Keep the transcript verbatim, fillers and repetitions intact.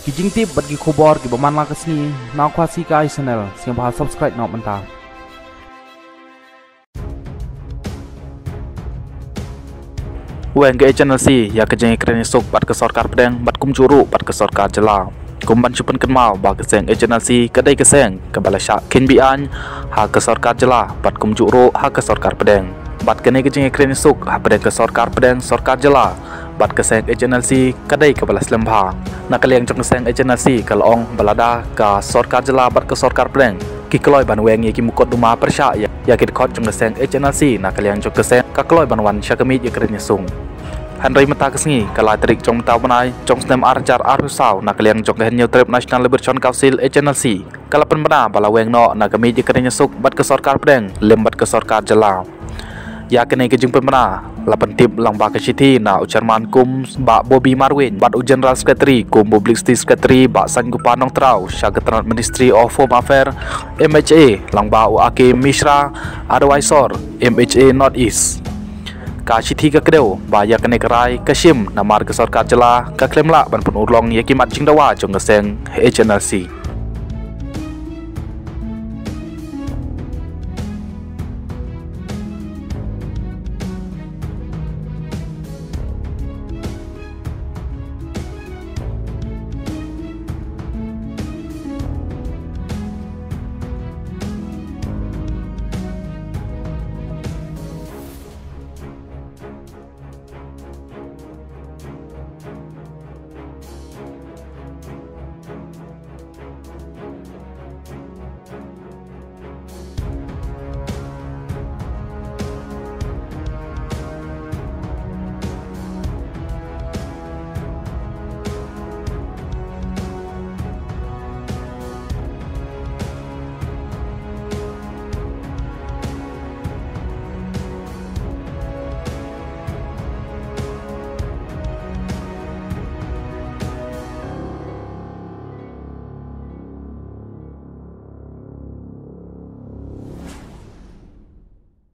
Ki jingtip bad ki khubor kiba man la ka sngi na Khasi Kai Channel, sngewbha subscribe noh mynta. Weng ka H N L C ïa ka jingïakren ïasuk bad ka sorkar pdeng bad kumjuh ruh bad ka sorkar jylla. Kum ban shu pynkynmaw ba ka seng H N L C ka dei ka seng kaba la shah kheiñ be-aiñ ha ka sorkar jylla bad kumjuh ruh ha ka sorkar pdeng. Bad kane ka jingïakren ïasuk hapdeng ka sorkar pdeng, sorkar jylla bad ka seng H N L C ka dei kaba la slem bha. Na ka liang jong ka seng H N L C ka la ong ba lada ka sorkar jylla bad ka sorkar pdeng ki kloi ban weng ïa ki mukotduma pyrshah ïa, ïa ki dkhot jong ka seng H N L C, na ka liang jong ka seng ka kloi ban wan sha ka miej ïakren ïasuk. Hynrei mynta ka sngi, ka lai tarik jong mynta u bnai jong snem ar hajar arphew saw, na ka liang jong ka Hynñiewtrep National Liberation Council, H N L C, ka la pynbna ba la weng noh na ka miej ïakren ïasuk bad ka sorkar pdeng lem bad ka sorkar jylla. Ïa kane ka jingpynbna la pyntip lyngba ka shithi na u Chairman kum Bah Bobby Marwein bad u General Secretary kum Publicity Secretary Bah Saiñgopal Nongtraw sha ka tnat Ministry of Home Affairs, M H A, lyngba u A K Mishra, Advisor, M H A North East. Ka shithi ka kdew ba ïa kane ka rai ka shim namar ka sorkar jylla ka khlem lah ban pynurlong ïa ki mat jingdawa jong ka seng H N L C.